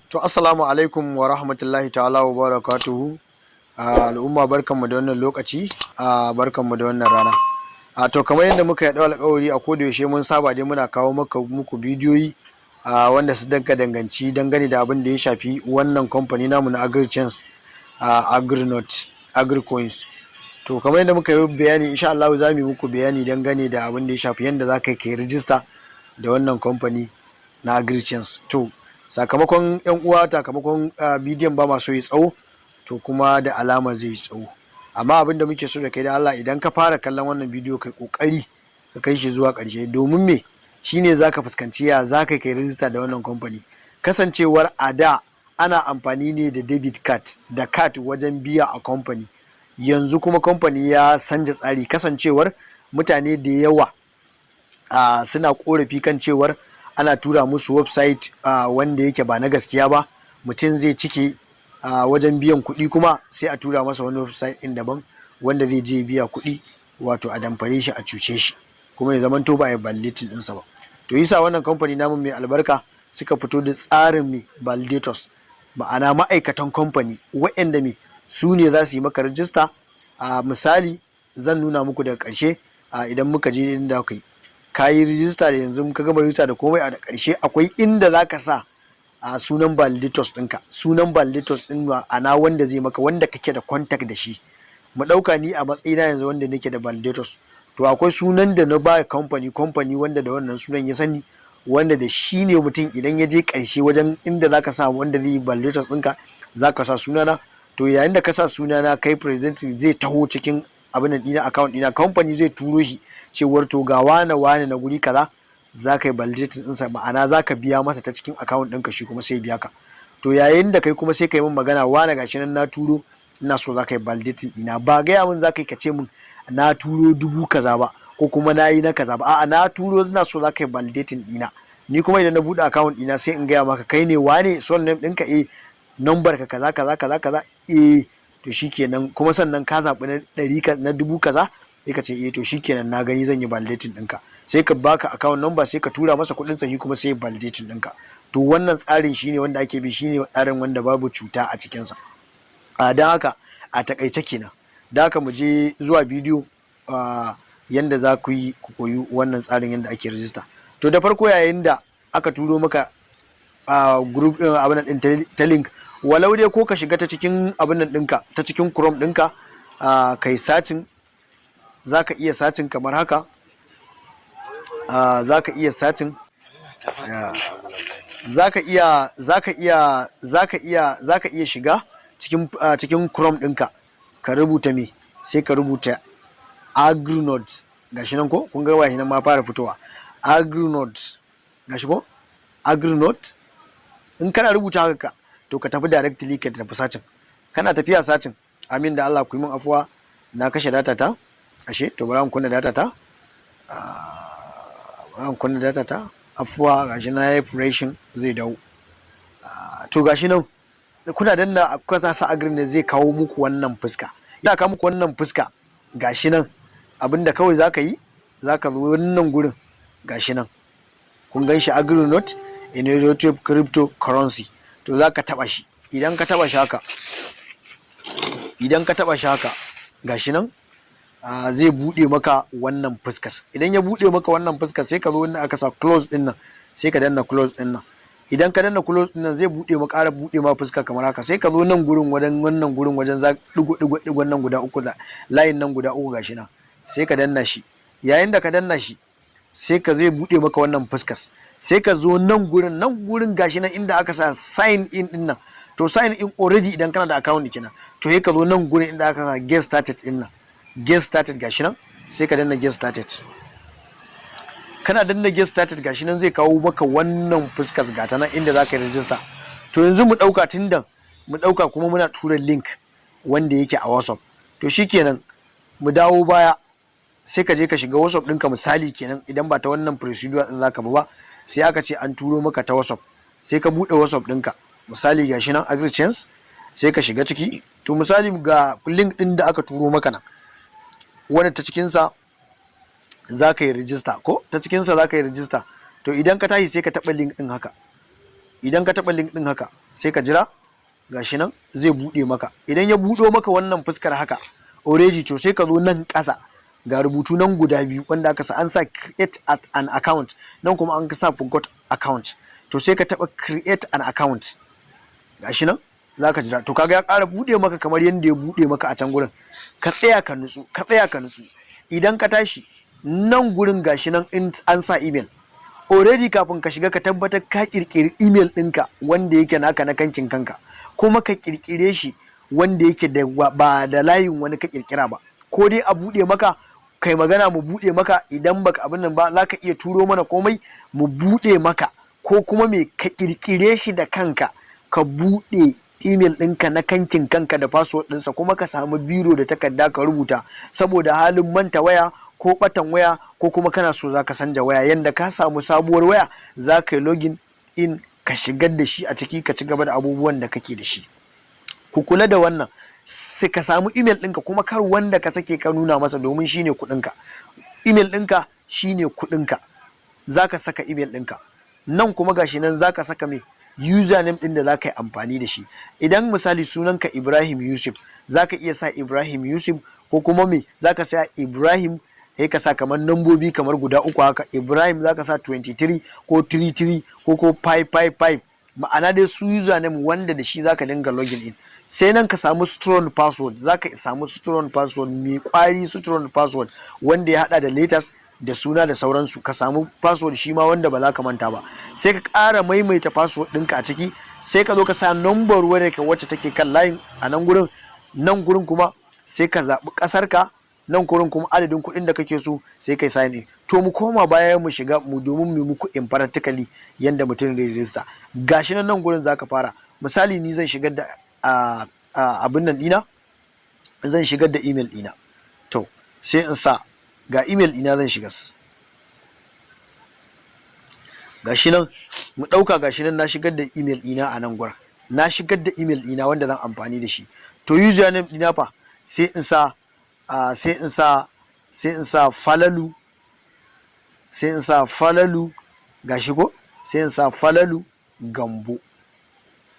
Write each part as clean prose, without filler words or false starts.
To, assalamu alaikum wa rahmatullahi ta'ala wa barakatuhu. Al'umma, barkanmu da wannan lokaci, barkanmu da wannan rana. To, kamar yadda muka yi alƙawari, a koda yaushe mun saba dai muna kawo muku bidiyoyi wanda su danganci dangane da abin da ya shafi wannan kamfani namu na AgriChains, Agrinot, Agricoins. To, kamar yadda muka yi bayani, insha Allah za mu yi muku bayani dangane da abin da ya shafi yadda za ka yi rijista da wannan kamfani na AgriChains. To, sakamakon yan uwa, sakamakon bidiyon ba ma so yi tsawo, to kuma da alama zai yi tsawo. Amma abin da muke so da kai, da Allah, idan ka fara kallon wannan bidiyo, kai kokari ka kai shi zuwa ƙarshe. Domin me? Shine zaka fuskanci ya zaka kai rijista da wannan kamfani. Kasancewar a da ana amfani ne da debit card da card wajen biya a kamfani, yanzu kuma kamfani ya sanja tsari, kasancewar mutane da yawa suna korafi kan cewar ana tura musu website wanda yake ba na gaskiya ba. Mutum zai cike wajen biyan kuɗi, kuma sai a tura masa wani website ɗin daban wanda zai je biya kuɗi, wato a damfare shi, a cuce shi, kuma ya zamanto ba a yi validating ɗinsa ba. To, yasa wannan kamfani namu mai albarka suka fito da tsarin mai validators, ma'ana ma'aikatan kamfani waɗanda me su ne za su yi maka rijista. A misali, zan nuna muku daga ƙarshe idan muka je inda kai ka yi rijista da yanzu ka gama rijista da komai, a ƙarshe akwai inda za ka sa a sunan validators ɗinka, sunan validators ɗin, ma'ana wanda zai maka, wanda kake da contact da shi. Mu ɗauka ni a matsayina yanzu wanda nake da validators, to akwai sunan da na ba company wanda da wannan sunan ya sani, wanda da shi ne mutum idan ya je ƙarshe wajen inda zaka sa wanda zai yi validators ɗinka, zaka sa sunana. To, yayin da ka sa sunana kai presenting, zai taho cikin abin da ɗina, account ɗina, company zai turo shi cewar to, ga wane wane na guri kaza, za ka yi validating ɗinsa, ma'ana za ka biya masa ta cikin account ɗinka, shi kuma sai biya ka. To, yayin da kai kuma sai ka yi min magana: "Wane, gashi nan na turo, ina so za ka yi validating ɗina." Ba gaya min za ka yi ka ce min na turo 5,000 ba, ko kuma na yi na kaza ba. A'a, na turo, ina so za ka yi validating ɗina. Ni kuma idan na buɗe account ɗina, sai in gaya maka: "Kai ne wane? Son name ɗinka? Eh. Number ka kaza kaza kaza kaza? Eh." To, shikenan. Kuma sannan ka zaɓi na ɗari, na 5,000, sai ka ce: "Eh, to shikenan, na gani, zan yi validating ɗinka." Sai ka baka account number, sai ka tura masa kuɗin sa, shi kuma sai validating ɗinka. To, wannan tsarin shine wanda ake bi, shine tsarin wanda babu cuta a cikinsa. A don haka, a takaice kenan. Da haka mu je zuwa bidiyo yanda za ku yi ku koyi wannan tsarin yanda ake rijista. To, da farko, yayin da aka turo maka group ɗin, abin ɗin ta link, walau dai ko ka shiga ta cikin abin nan ɗinka, ta cikin Chrome ɗinka, kai searching, za ka iya searching kamar haka. Za ka iya searching, za ka iya shiga cikin Chrome ɗinka, ka rubuta me? Sai ka rubuta Agrinode. Gashi nan, ko kun ga gashi nan ma fara fitowa, Agrinode, gashi ko Agrinode. In kana rubuta haka, to ka tafi directly, ka tafi searching. Kana tafiya searching, amin da Allah ku yi min afuwa, na kashe data ta ashe. To, bari mu kunna data ta, bari mu kunna data ta. Afuwa, gashi na yi refreshing, zai dawo. To, gashi nan, kuna danna kuka sa Agrinode, zai kawo muku wannan fuska. Ya kawo muku wannan fuska, gashi nan. Abinda kawai zaka yi, zaka zo wannan gurin, gashi nan, kun gan shi, Agrinode innovative cryptocurrency. To, zaka taba shi. Idan ka taba shi haka, idan ka taba shi haka, gashi nan, zai bude maka wannan fuskar. Idan ya bude maka wannan fuskar, sai ka zo inda aka sa close din nan, sai ka danna close din nan. Idan ka danna close din nan, zai bude maka, ƙara bude ma fuska kamar haka. Sai ka zo nan gurin, wajen wannan gurin, wajen za digo digo digon nan guda uku, layin nan guda uku, gashi nan, sai ka danna shi. Yayin da ka danna shi, sai ka zai bude maka wannan fuskar. Sai ka zo nan gurin, nan gurin, gashi nan inda aka sa sign in din nan. To, sign in already idan kana da account kenan. To, sai ka zo nan gurin inda aka sa get started din nan, get started, gashi nan, sai ka danna get started. Kana danna get started, gashi nan, zai kawo maka wannan fuskar, gata nan, inda zaka yi register. To, yanzu mu dauka, tunda mu dauka kuma muna tura link wanda yake a WhatsApp, to shikenan, mu dawo baya. Sai ka je ka shiga WhatsApp ɗinka. Misali kenan, idan ba ta wannan procedure ɗin zaka bi ba, sai aka ce an turo maka ta WhatsApp, sai ka buɗe WhatsApp ɗinka. Misali, gashi nan AgriChains, sai ka shiga ciki. To, misali ga link ɗin da aka turo maka nan, wanda ta cikinsa za ka yi rijista, ko ta cikinsa za ka yi rijista. To, idan ka tashi, sai ka taɓa link ɗin haka. Idan ka taɓa link ɗin haka, sai ka jira, gashi nan zai buɗe maka. Idan ya buɗo maka wannan fuskar haka already, to sai ka zo nan ƙasa, ga rubutu nan guda biyu wanda aka sa, an sa "Create an account", nan kuma an sa "Forgot account". To sai ka taɓa "Create an account". Gashi nan zaka jira. To kaga ya ƙara buɗe maka kamar yadda ya buɗe maka a can gurin. Ka tsaya ka nutsu, ka tsaya ka nutsu. Idan ka tashi nan gurin, gashi nan in an sa email already. Kafin ka shiga, ka tabbatar ka kirkiri email ɗinka wanda yake naka na kankin kanka, kuma ka kirkire shi wanda yake da ba da layin wani ka kirkira ba. Ko dai a buɗe maka, kai magana mu buɗe maka. Idan baka abin nan ba, za ka iya turo mana komai mu buɗe maka, ko kuma me, ka kirkire shi da kanka, ka buɗe email ɗinka na kankin kanka da password ɗinsa, kuma ka samu biro da takarda ka rubuta, saboda halin manta waya ko ɓatan waya, ko kuma kana so za ka sanja waya. Yanda ka samu sabuwar waya, za ka yi login in ka shigar da shi a ciki, ka ci gaba da abubuwan da kake da shi. Ku kula da wannan. Sai ka samu email ɗinka, kuma kar wanda ka sake ka nuna masa, domin shine kuɗinka. Email ɗinka shine kuɗinka. Za ka saka email ɗinka nan, kuma gashi nan za ka saka mai username ɗin da za ka yi amfani da shi. Idan misali sunanka Ibrahim Yusuf, za ka iya sa Ibrahim Yusuf, ko kuma me, za ka sa Ibrahim, sai ka sa kamar nambobi kamar guda uku haka. Ibrahim, za ka sa 23 ko 33 ko 555, ma'ana dai su username wanda da shi za ka dinga login in. Sai nan ka samu strong password. Za ka samu strong password mai kwari, strong password wanda ya hada da letters da suna da sauransu. Ka samu password shi ma wanda ba za ka manta ba. Sai ka ƙara maimaita password ɗinka a ciki. Sai ka zo ka sa number wayarka wacce take kan layin a nan gurin. Nan gurin kuma sai ka zaɓi ƙasar ka. Nan gurin kuma adadin kuɗin da kake so. Sai kai sign in. To mu koma baya, mu shiga mu domin mu muku in practically yanda mutum zai rijista. Gashi nan, nan gurin zaka fara. Misali, ni zan shigar da abin nan ɗina, zan shigar da email ɗina. To sai in sa, ga email ɗina zan shiga, gashi nan. Mu ɗauka gashi nan na shigar da email ɗina a nan gurin. Na shigar da email ɗina wanda zan amfani da shi. To username ɗina fa? Sai in sa sai in sa Falalu, sai in sa Falalu, gashi ko, sai in sa Falalu Gambo,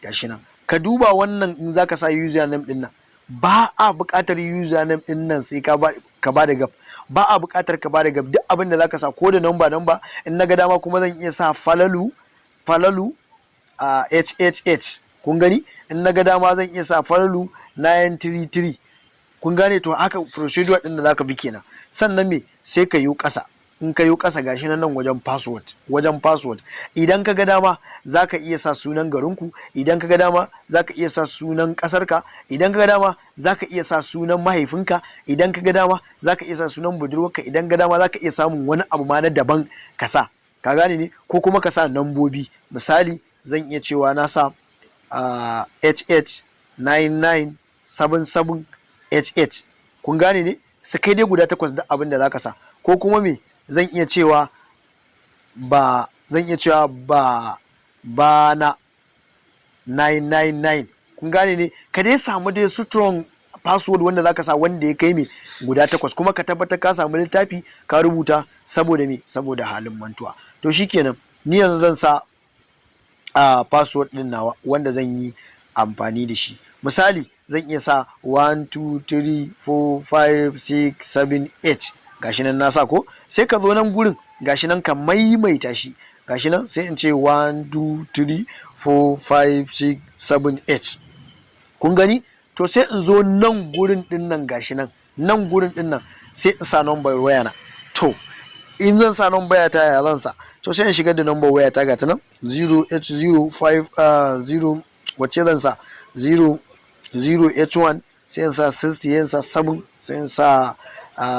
gashi nan. Ka duba wannan, in zaka sa username ɗin nan, ba a buƙatar username ɗin nan sai ka ba da gap. Ba a buƙatar ka ba da gap. Duk abin da zaka sa, ko da number number. In na ga dama kuma zan iya sa Falalu, Falalu a HHH, kun gani? In na ga dama zan iya sa Falalu 933, kun gane? To haka procedure din da zaka bi kenan. Sannan me? Sai ka yi ƙasa. In ka yi ƙasa, gashi nan wajen password. Wajen password, idan ka ga dama zaka iya sa sunan garinku, idan ka ga dama zaka iya sa sunan ƙasarka, idan ka ga dama zaka iya sa sunan mahaifinka, idan ka ga dama zaka iya sa sunan budurwarka, idan ka ga dama zaka iya samun wani abu ma na daban ka sa, ka gane ne? Ko kuma ka sa nambobi. Misali, zan iya cewa na sa HH 9977 HH, kun gane ne? Su kai dai guda takwas, duk abin da zaka sa. Ko kuma me, zan iya cewa ba, zan iya cewa ba ba na 999, kun gane ne? Ka dai samu dai strong password wanda zaka sa, wanda ya kai me, guda takwas, kuma ka tabbatar ka samu littafi ka rubuta. Saboda me? Saboda halin mantuwa. To shikenan, ni yanzu zan sa a password din nawa wanda zan yi amfani da shi. Misali, zan iya sa 1 2 3 4 5 6 7 8. Gashi nan na sa ko. Sai ka zo nan gurin, gashi nan, ka maimaita shi. Gashi nan, sai in ce 1 2 3 4 5 6 7 8, kun gani? To sai in zo nan gurin din nan, gashi nan, nan gurin din nan, sai in sa number waya na. To in zan sa number waya ta, ya zan sa? To sai in shigar da number waya ta, ga ta nan, 0h05 0, wacce zan sa? 0 0h1, sai in sa 60, sai in sa 7, sai in sa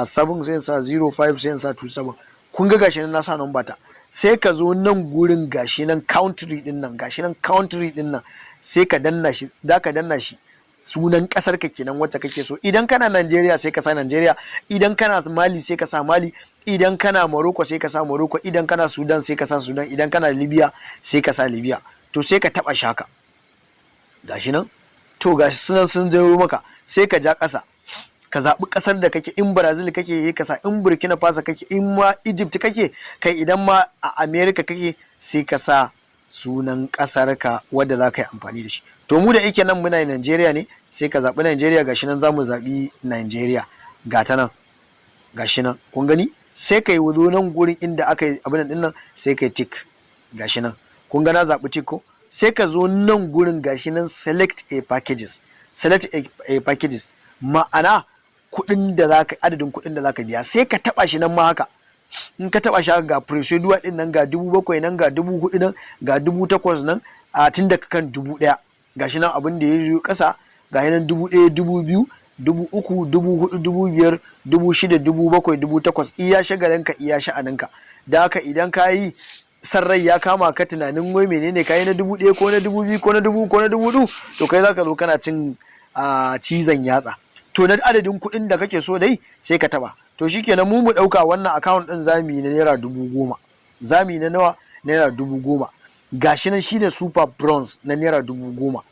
7, sai in sa 05, sai in sa 27. Kun ga gashi nan na sa number ta. Sai ka zo nan gurin, gashi nan country din nan, gashi nan country din nan, sai ka danna shi. Za ka danna shi, sunan kasar ka kenan wacce kake so. Idan kana Najeriya, sai ka sa Najeriya. Idan kana Mali, sai ka sa Mali. Idan kana Morocco, sai ka sa Morocco. Idan kana Sudan, sai ka sa Sudan. Idan kana Libya, sai ka sa Libya. To sai ka taba shaka, gashi nan. To gashi sunan sun jero maka. Sai ka ja ƙasa, ka zaɓi ƙasar da kake. In Brazil kake yi, ka sa. In Burkina Faso kake, in ma Egypt kake, kai idan ma a America kake, sai ka sa Sunan ƙasarka wadda za ka yi amfani da shi. To, mu da yake nan muna Najeriya ne, sai ka zaɓi Najeriya. Gashi nan, za mu zaɓi Najeriya, ga ta nan, gashi nan, kun gani. Sai ka yi zo nan gurin inda aka yi abin nan, sai ka yi tick. Gashi nan, kun ga na zaɓi tick ko? Sai ka zo nan gurin, gashi nan, select a packages. Select a packages, ma'ana kuɗin da zaka, adadin kuɗin da zaka biya, sai ka taɓa shi nan ma haka. In ka taɓa shi haka, ga procedure ɗin nan, ga 7,000 nan, ga 4,000 nan, ga 8,000 nan, a tun daga kan 1,000. Gashi nan, abin da ya yi ƙasa, ga nan, 1,000, 2,000, 3,000, 4,000, 5,000, 6,000, 7,000, 8,000, iya shagalinka, iya sha'aninka. Da haka idan ka yi san rai ya kama ka tunanin wai menene ka yi na 1,000 ko na 2,000 ko na dubu ko na 4,000, to kai zaka zo kana cin cizon yatsa. To, na adadin kuɗin da kake so dai, sai ka taba. To shikenan, mu ɗauka wannan account ɗin zamu yi na ₦10,000. Zamu yi na nawa? ₦10,000. Gashi nan, shine super bronze na ₦10,000,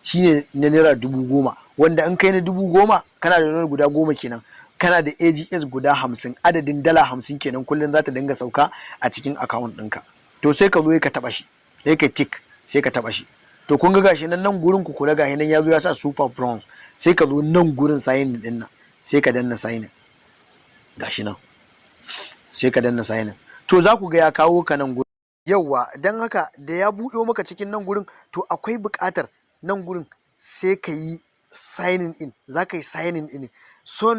shine na ₦10,000, wanda in kai na 10,000, kana da node guda 10 kenan, kana da AGS guda 50, adadin dala 50 kenan kullum za ta dinga sauka a cikin account ɗinka. To, sai ka zo ka taɓa shi, sai ka tick, sai ka taɓa shi. To, kun ga gashi nan, nan gurin ku kula, gashi nan ya zo ya sa super bronze. Sai ka zo nan gurin sign din nan, sai ka danna sign in. Gashi nan, sai ka danna sign in. To, za ku ga ya kawo ka nan gurin. Yauwa, don haka da ya buɗo maka cikin nan gurin, to akwai buƙatar nan gurin sai ka yi signing in. Za ka yi signing in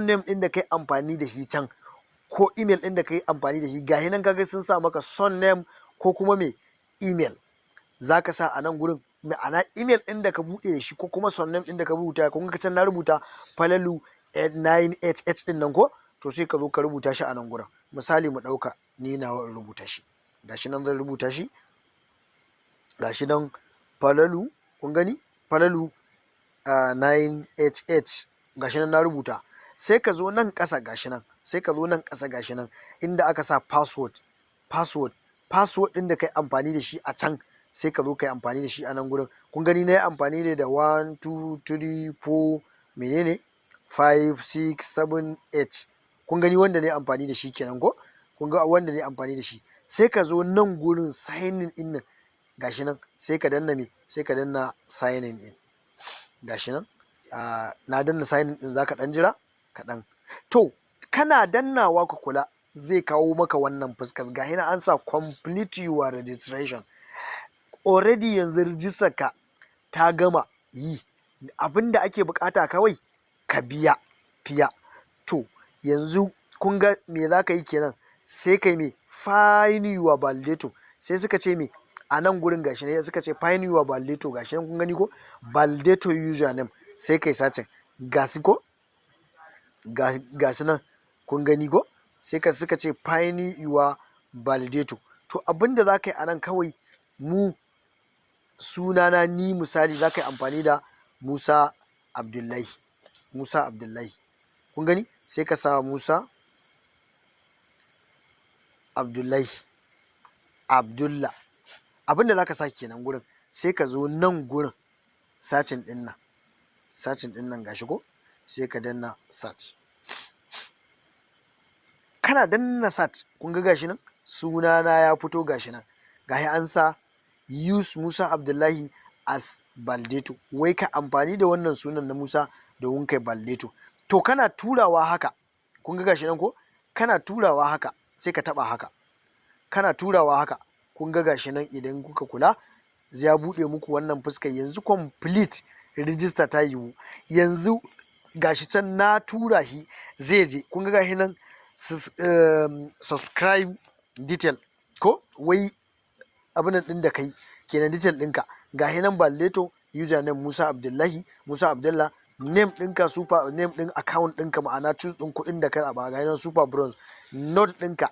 name ɗin da kai amfani da shi can, ko email ɗin da ka yi amfani da shi. Gashi nan, kaga sun sa maka name ko kuma me email za ka sa a nan gurin, ma'ana email ɗin da ka buɗe da shi ko kuma name ɗin da ka rubuta. Kun ga can na rubuta Falalu 9hh ɗin nan ko? To, sai ka zo ka rubuta shi a nan gurin. Misali, mu ɗauka ni nawa in rubuta shi. Gashi nan, zan rubuta shi, gashi nan, Falalu, kun gani, Falalu 9hh. Gashi nan na rubuta. Sai ka zo nan ƙasa, gashi nan, sai ka zo nan ƙasa, gashi nan inda aka sa password. Password ɗin da kai amfani da shi a can, sai ka zo ka yi amfani da shi a nan gurin. Kun gani, na yi amfani ne da 1, 2, 3, 4, menene, 5, 6, 7, 8. Kun gani, wanda na yi amfani da shi kenan ko? Kun ga wanda na yi amfani da shi. Sai ka zo nan gurin signing in nan, gashi nan, sai ka danna me? Sai ka danna signing in. Gashi nan, na danna signing din. Zaka dan jira kaɗan. To, kana dannawa, ka kula, zai kawo maka wannan fuskar. Gashi nan an sa "Complete your registration already". Yanzu rijistar ka ta gama yi, abinda ake bukata kawai ka biya fiya. To, yanzu kun ga me za ka yi kenan? Sai kai me? Find your validator. Sai suka ce me a nan gurin? Gashi ne, suka ce "Find your validator". Gashi nan, kun gani ko? Validator username, sai kai searching. Gashi ko? Gashi nan, kun gani ko? Sai ka suka ce "Find your validator". To, abinda za ka yi a nan kawai, mu sunana ni misali za ka yi amfani da Musa Abdullahi. Musa Abdullahi, kun gani, sai ka sa Musa Abdullahi, Abdullah. Abinda za ka sa kenan gurin. Sai ka zo nan gurin searching din nan, searching din nan, gashi ko? Sai ka danna search. Kana danna search, kun ga gashi nan, sunana ya fito. Gashi nan, gashi an sa "Use Musa Abdullahi as validator". Wai ka amfani da wannan sunan na Musa domin kai validator. To, kana turawa haka, kun ga gashi nan ko? Kana turawa haka, sai ka taba haka. Kana turawa haka, kun ga gashi nan, idan kuka kula, ya buɗe muku wannan fuskar. Yanzu complete register ta yiwu. Yanzu gashi can na tura shi, zai je. Kun ga gashi nan, subscribe detail ko? Wai abin nan ɗin da kai kenan, detail ɗinka gashi nan, validator username Musa Abdullahi, Musa Abdullah, name ɗinka super, name ɗin account ɗinka, ma'ana choose ɗin kuɗin da ka zaɓa, gashi nan, super bronze. Node ɗinka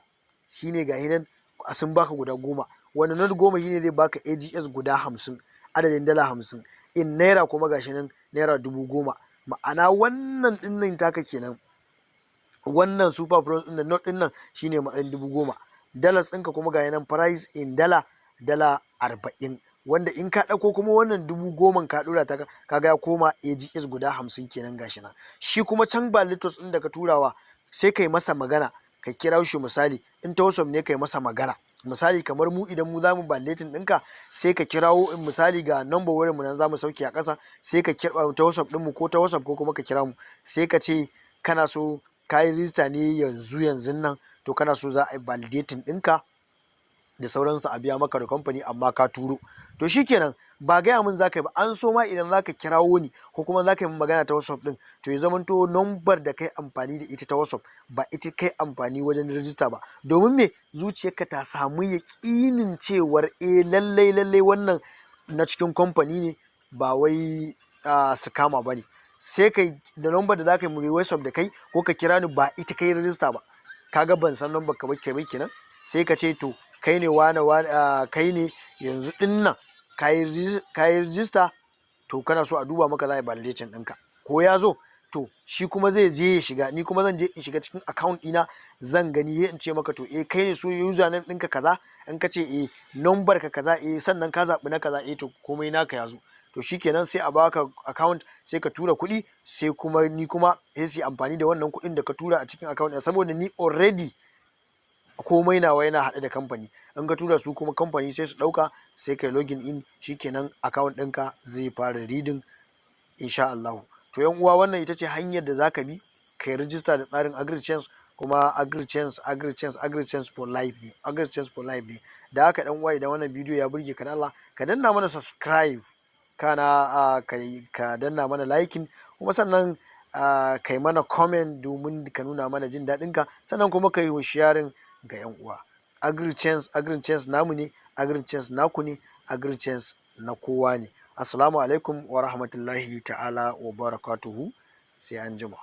shine gashi nan, sun baka guda 10. Wanda node 10 shine zai baka AGS guda 50, adadin dala 50. In naira kuma, gashi nan, ₦10,000. Ma'ana wannan ɗinnan taka kenan, wannan super bronze ɗin da node ɗin nan shine matsayin 10,000 dollars ɗinka. Kuma ga nan price in dala, dala 40, wanda in ka ɗauko kuma wannan 10,000n ka ɗora ta, kaga ya koma AGS guda 50 kenan. Gashi nan. Shi kuma can validators ɗin da ka turawa, sai kai masa magana, ka kira shi. Misali, in ta WhatsApp ne, kai masa magana. Misali, kamar mu, idan mu zamu validating ɗinka, sai ka kirawo. Misali, ga number wayar mu nan zamu sauke a ƙasa, sai ka kira ta WhatsApp ɗinmu, ko ta WhatsApp ko kuma ka kira mu, sai ka ce kana so ka yi rijista ne yanzu yanzun nan, to kana so za a yi validating ɗinka da sauransu, a biya maka da kamfani, amma ka turo. To shikenan, ba gaya min zaka yi ba. An so ma idan zaka kirawo ni ko kuma zaka yi min magana ta WhatsApp din, to ya zamanto number da kai amfani da ita ta WhatsApp ba ita kai amfani wajen rijista ba. Domin me? Zuciyarka ta samu yaƙinin cewar eh, lallai lallai wannan na cikin kamfani ne, ba wai scammer ba ne. Sai kai da number da zaka yi mu WhatsApp da kai ko ka kira ni, ba ita kai rijista ba. Kaga ban san number ka ba kai kenan. Sai ka ce to kai ne wane wane, kai ne yanzu din nan ka yi rijista, to kana so a duba maka, za a yi validation ɗinka ko ya zo. To shi kuma zai je ya shiga, ni kuma zan je in shiga cikin account ɗina, zan gani, in ce maka to eh, kai ne so username ɗinka kaza? In ka ce eh, number ka kaza, eh, sannan ka zaɓi na kaza, eh, to komai naka ya zo. To shikenan, sai a baka account, sai ka tura kuɗi, sai kuma ni kuma sai su yi amfani da wannan kuɗin da ka tura a cikin account ɗin, saboda ni already komai nawa yana haɗe da kamfani. In ka tura, su kuma kamfani sai su ɗauka, sai kai login in, shikenan account ɗinka zai fara reading insha Allah. To yan uwa, wannan ita ce hanyar da zaka bi kai rijista da tsarin AgriChange. Kuma AgriChange, AgriChange, AgriChange for life ne, AgriChange for life ne. Da haka dan uwa, idan wannan bidiyo ya burge ka, da Allah ka danna mana subscribe, kana ka danna mana liking, kuma sannan kai mana comment domin ka nuna mana jin daɗin ka, sannan kuma ka yi sharing ga yan uwa. AgriChange, AgriChange namu ne, AgriChange naku ne, AgriChange na kowa ne. Assalamu alaikum wa rahmatullahi ta'ala wa barakatuhu, sai anjima.